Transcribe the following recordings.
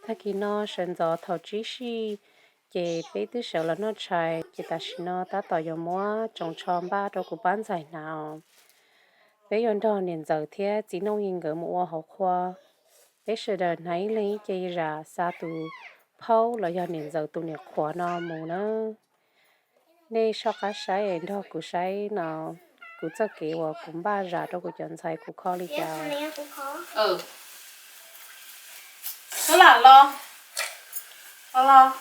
Tag kis no sawv ntxov thaum tsib sij, ces peb twb sawv los noj tshais, ces tam sim no tab tom yuav muab tsoos tsho npaj rau kuv pab ntxhais hnav os. Peb yuav nrog niam ntxawm thiab txiv Nooj Yi nkawd mus ua hauv qhua. Peb sawv daws hnav ib leeg ib ce zam xa tus phaub los yog niam ntxawm tus niam qhuav no mus na. Nej soj qab saib es nrog kuv saib no, kuv txoj kev uas kuv npaj zam rau kuv cov ntxhais kuv kho li cas. Koj lam los, los los.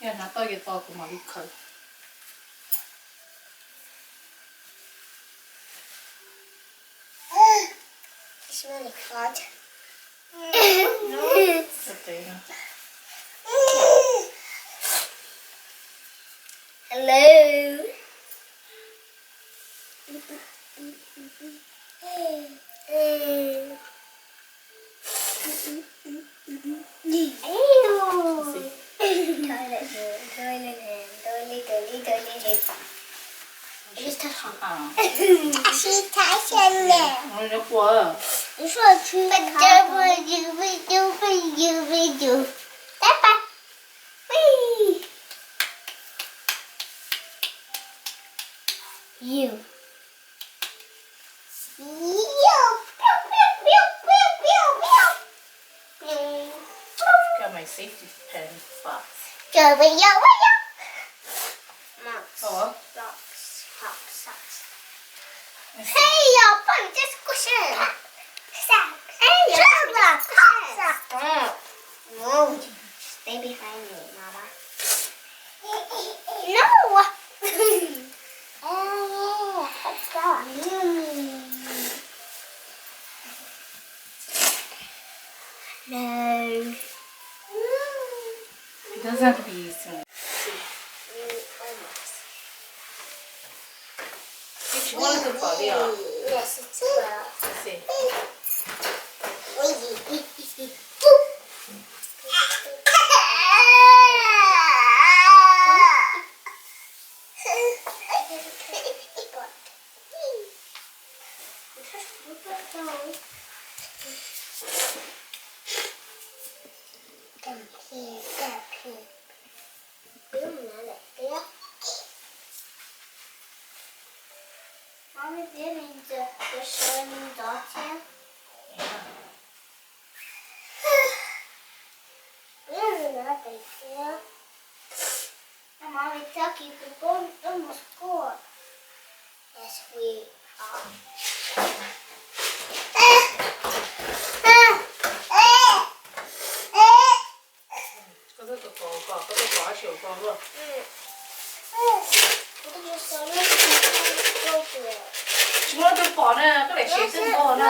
Yog hnav tau ces tos kuv mam li khaws. It's really hot. Hello. Ew. Toilet hand, toilet hand, toilet, toilet, toilet hand. Just touch it. She touched it. You should chew the cotton. Bye bye. Whee! You. Got my safety pin box. Box, box, box. Hey, y'all, buddy, just cushion. Hey, y'all, just cushion. Whoa, stay behind me, mama. No. Oh, yeah, let's go. Mm. No. It doesn't have to be used. Tsis muaj leej twg pom li os. Yes, it's twelve. Let's see. Come here, come here. Wb mus nov daim tiab. Mov me tiab me ntxawm, kuv sawv me ntxov thiab. Wb mus nov daim tiab. Mov me tag kis kuv poob tuaj mus school. Yes, we are. Koj tuaj tos koj, koj tuaj tos dab tsi ua koj luaj? Tsis muaj leej twg pom na, koj daim sev twb npo na.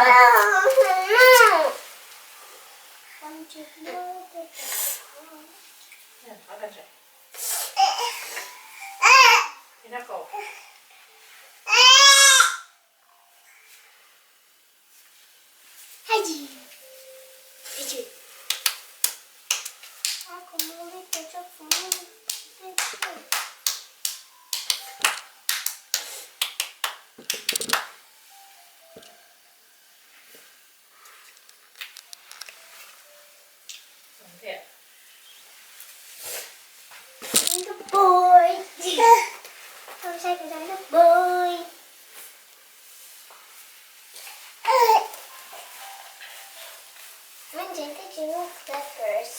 Little boy. Không sai, cái đó little boy. Anh James thích ăn peppers.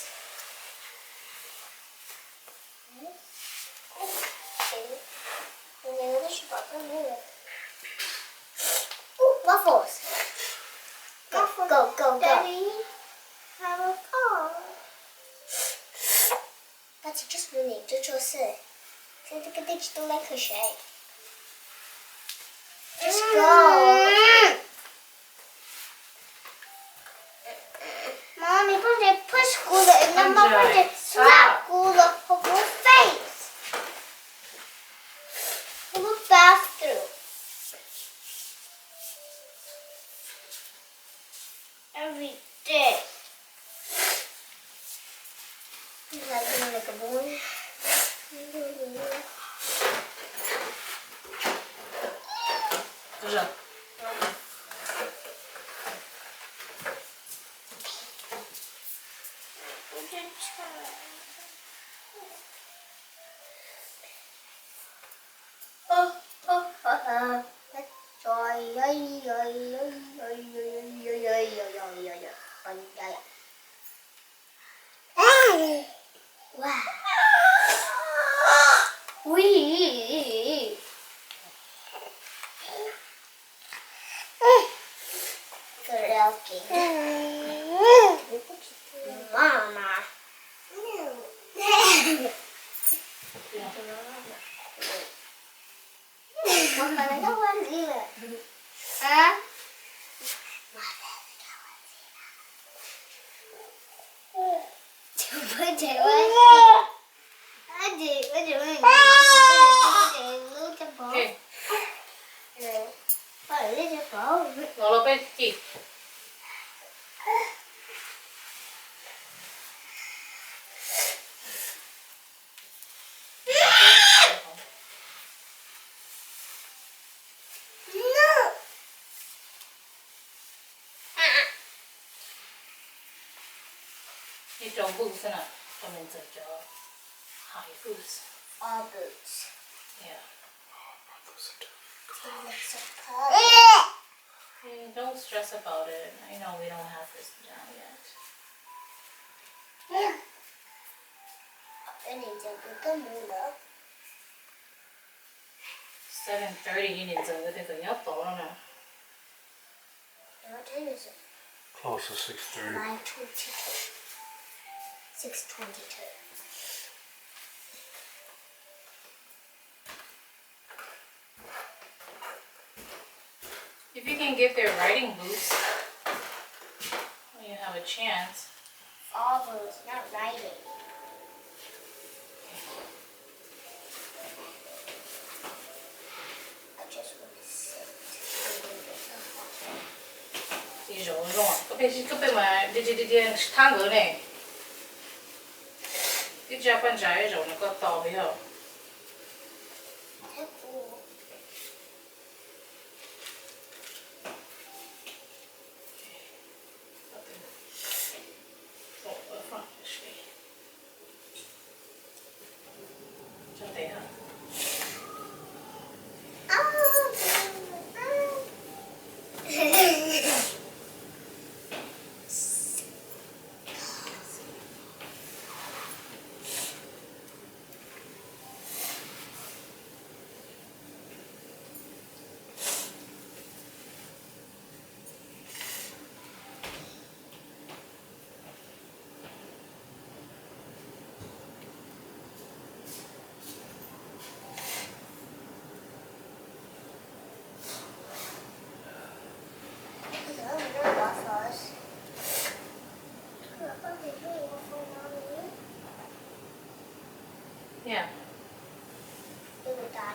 Ui, waffles. Go, go, go, go. Daddy, have a car. Koj tsis coj mus nim tsuag tsuag xwb, xwb koj twb tsis tau leej twg saib. Let's go. Mom, phooj ywg push kuv lawm, no mom, phooj ywg slap kuv lawm, hauv kuv face. Kuv bathroom. Every day. He's like, like a boy. Wow. Ui. Karaoke. Mama. Mama, no one here. Huh? Los los peb cim. Ib rau boots xwb na, qhov no txawm cov high boots. All boots. Yeah. Hey, don't stress about it. I know we don't have this down yet. Seven thirty, ib niam ntxawm nkawd tias kom nyob tod no na. What time is it? Close to six thirty. Nine twenty-two. Six twenty-two. If you can get their riding boots, when you have a chance. All boots, not riding. I just want to sit. Tsis zaum zoo, koj pheej, koj pheej mas dig dig dig dig thab nkawd ne. Twb tsis yog poj ntsa zaum no koj tos peb yog. Yeah. Okay.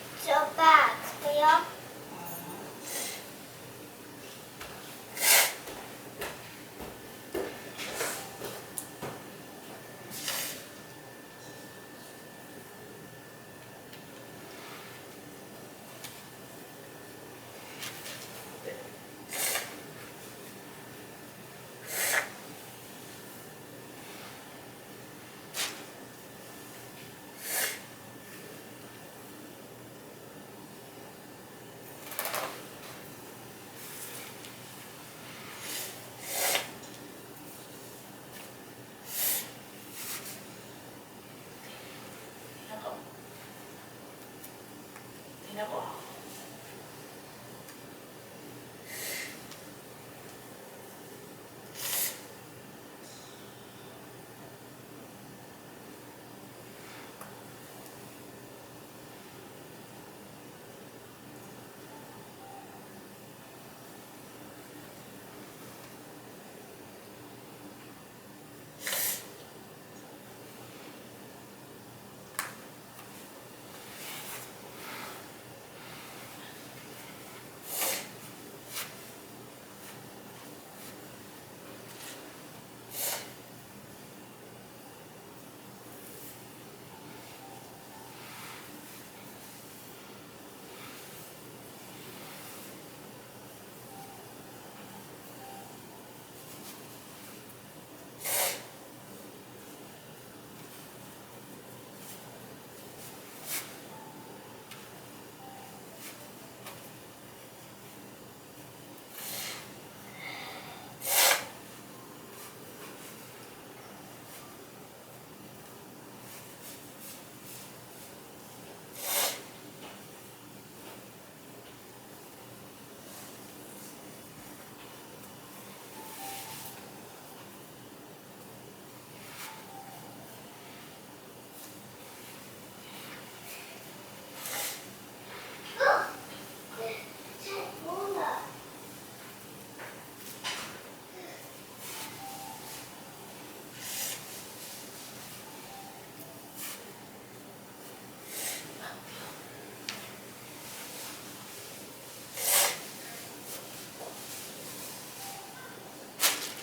It's so bad, Cleo.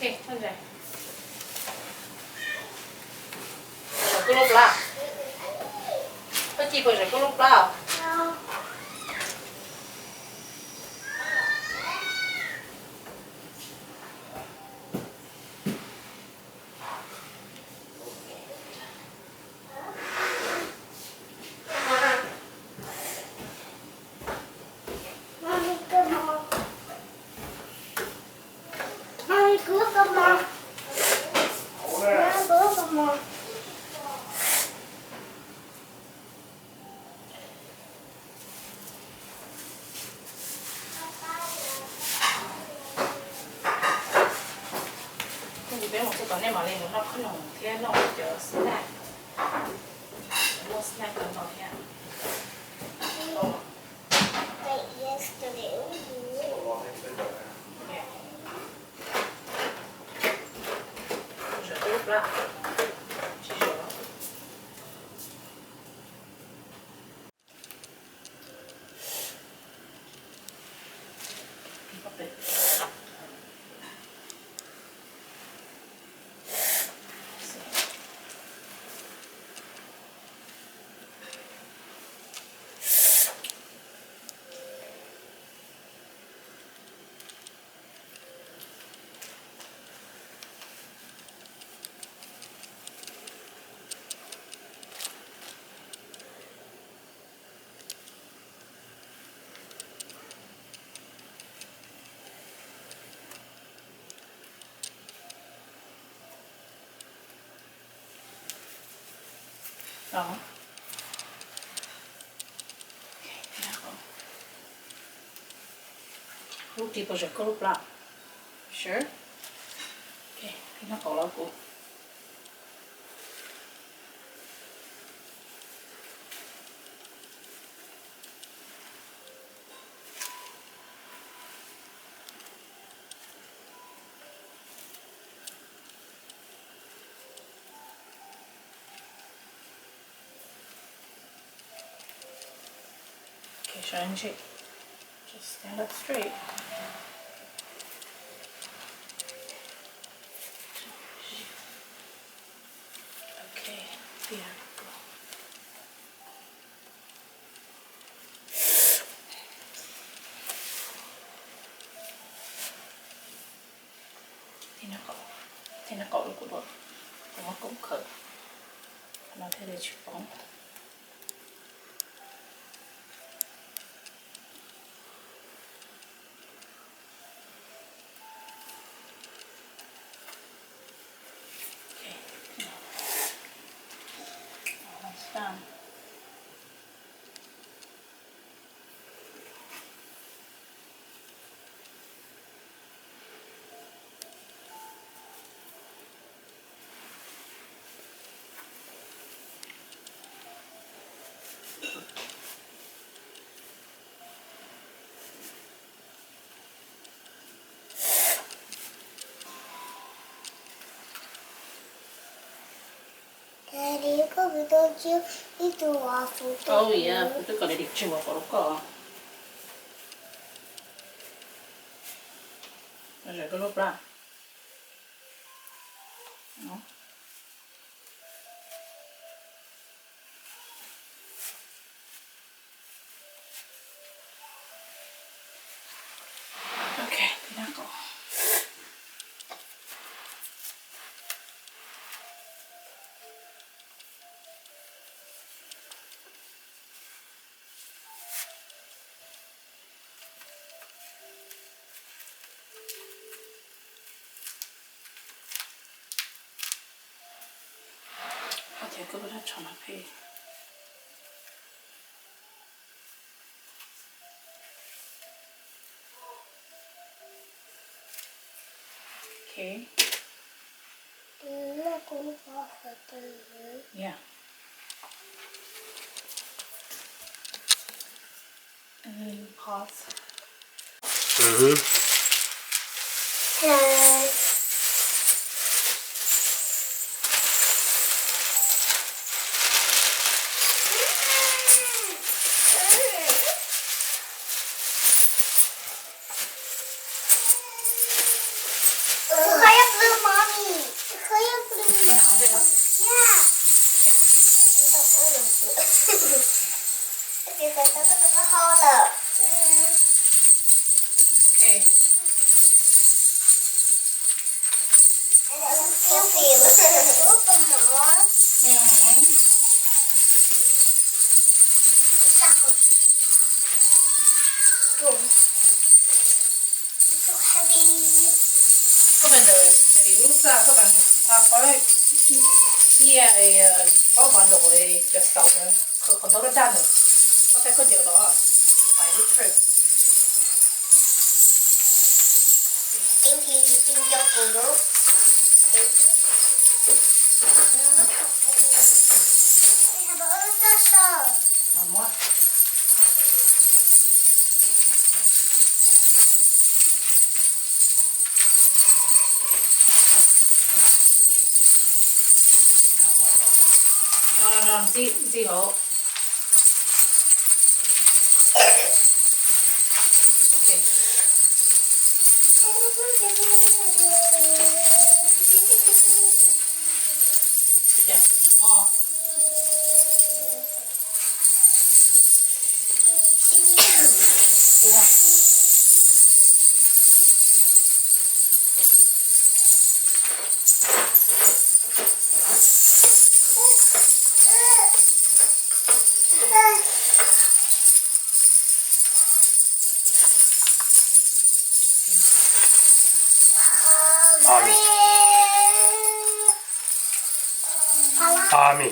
Ntawm koj lub plab. Koj ci puas zawm koj lub plab os? Peb mus txog tom nej mam li mus noj qhob noom thiab noj cov snack. Muaj snack no thiab. Lub ris puas zawm koj lub plab? Sure. Peb noj qaum los kuv. Okay, sawv ntsees. Just stand up straight. Okay, beautiful. Tib noj qaum, tib noj qaum rau kuv, kuv muab koob khawm no thiaj li tsis poob. Daddy, koj twb tau tswj ib tug waffle. Oh yeah, kuv twb kom Daddy tswj waffle rau koj. Zawm koj lub plab. Okay, tib noj qaum. Hais tias koj lub rab tsho no phem. Okay. Yeah. And then pause. Koj hnav ua ntej no. Koj txiv xav tau koj tus koj hau lawm. Ok. Tus mov. Koj pais ntawm daim lub txaj, koj pais nqa pob nyiaj, pob mov nraum cov xauv, qhwv qhov ntaub daj daj ntawd, koj saib koj ncaws los, my little. Ntxi hauv. Ami. Ami.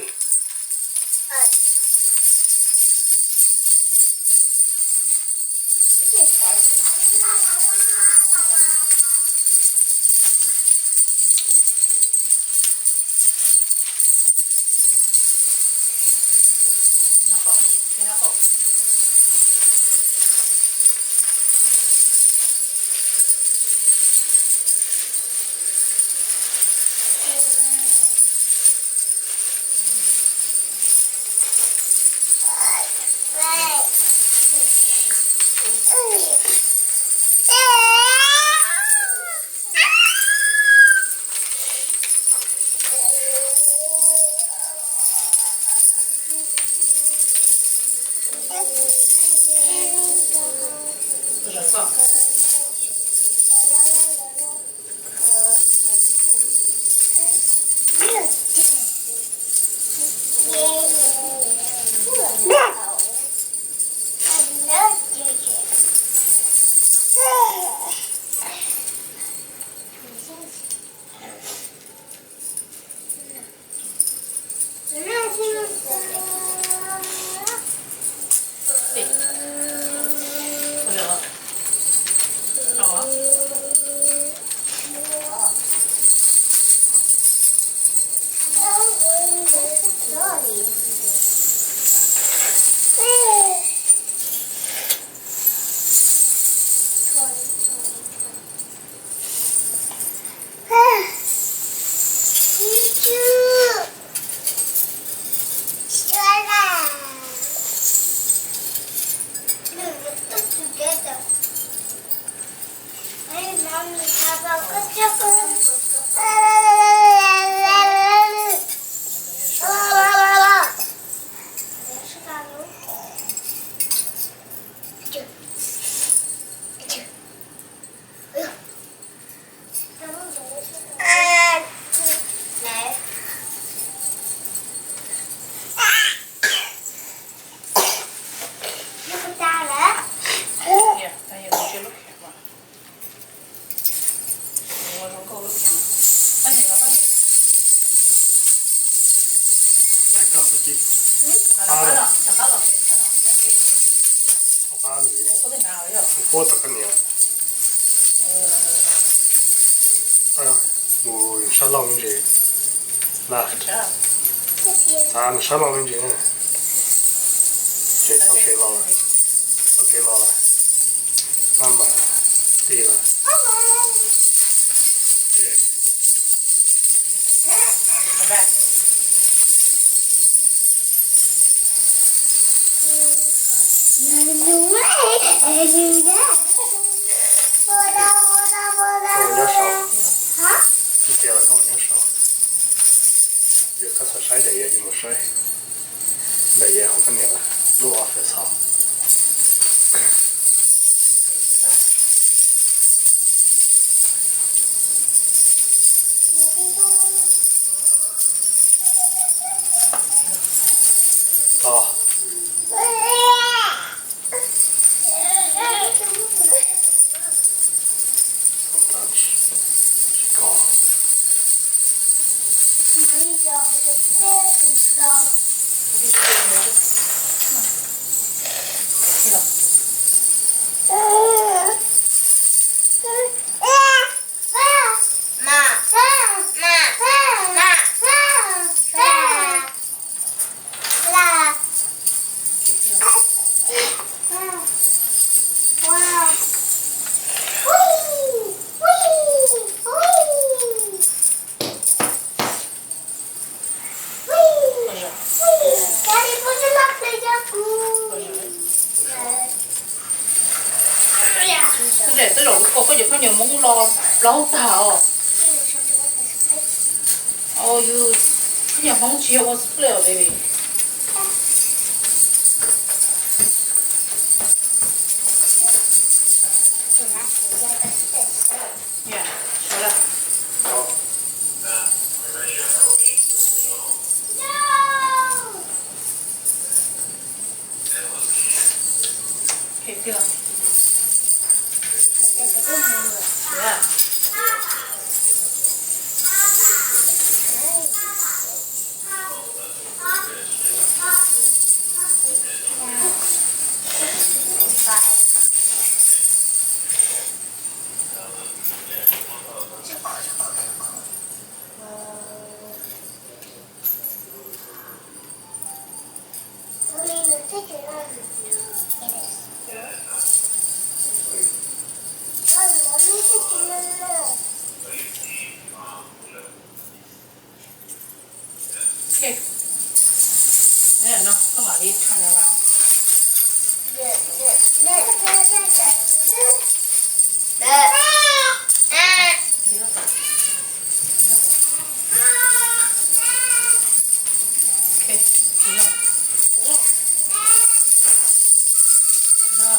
Mus sab laj me ntsis na. Mus sab laj me ntsis na. Ces txoj kev los, txoj kev los lawm. Maj mam ti lawm. Nyob saud. Ib tias lawm koj nyob saud. Saib daim yog ces mus saib daim yog hauv koj niam lub office hos. Tej zaum lus ko koj cov khaub ncaws Hmoob los plaub tag os. Yus khaub ncaws Hmoob tsis yog ua split baby.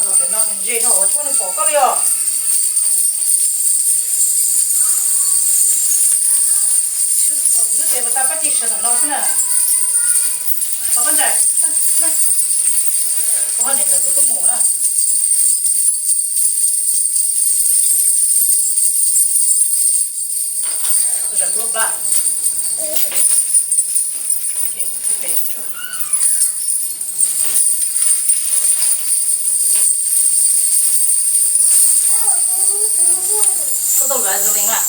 Los pem no nws ze dhau ua tsuag nws pom koj li os. Pom kuv twb pem puas tau pab ci sawv ntawm no xwb na. Pom koj ntawm, pom koj niam ntawm kuv twb mus na. Koj tsam tuaj pab. Koj tau Vaseline mas.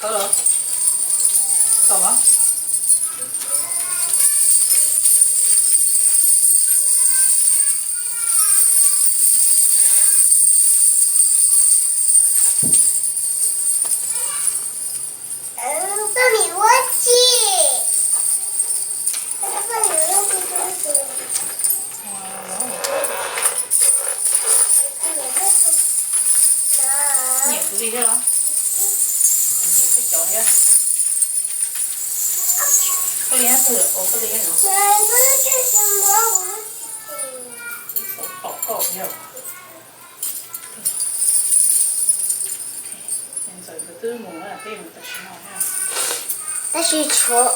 Khawb los? Tau los? Nyiam kuv li thiab los? Nyiam koj cov thiab. Koj li thiab, koj li thiab no. Xav pom koj thiab. Ntxawm nkawd twb mus na, peb mus tam sim no na. Tab sis tshuav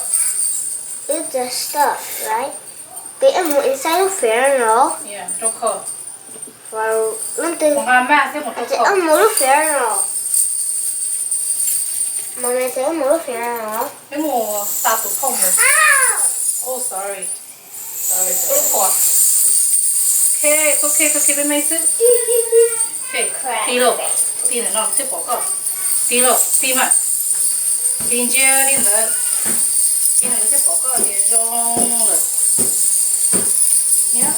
wb the stuff, right? Peb wb mus inside lub fair no. Yeah, rau kho. Leej twg, wb mus lub fair no. Mami, wb mus lub fair no. Peb mus xa tus phauj mus. Oh, sorry. Sorry, tus phauj. Ok, ok, ok, peb me xwb. Tig lauj, tig ntawm no thiaj pom koj. Tig lauj, tig mas. Tig ntsia li ntawd, tig ntawd thiaj pom koj tias zoo lawm. Niam,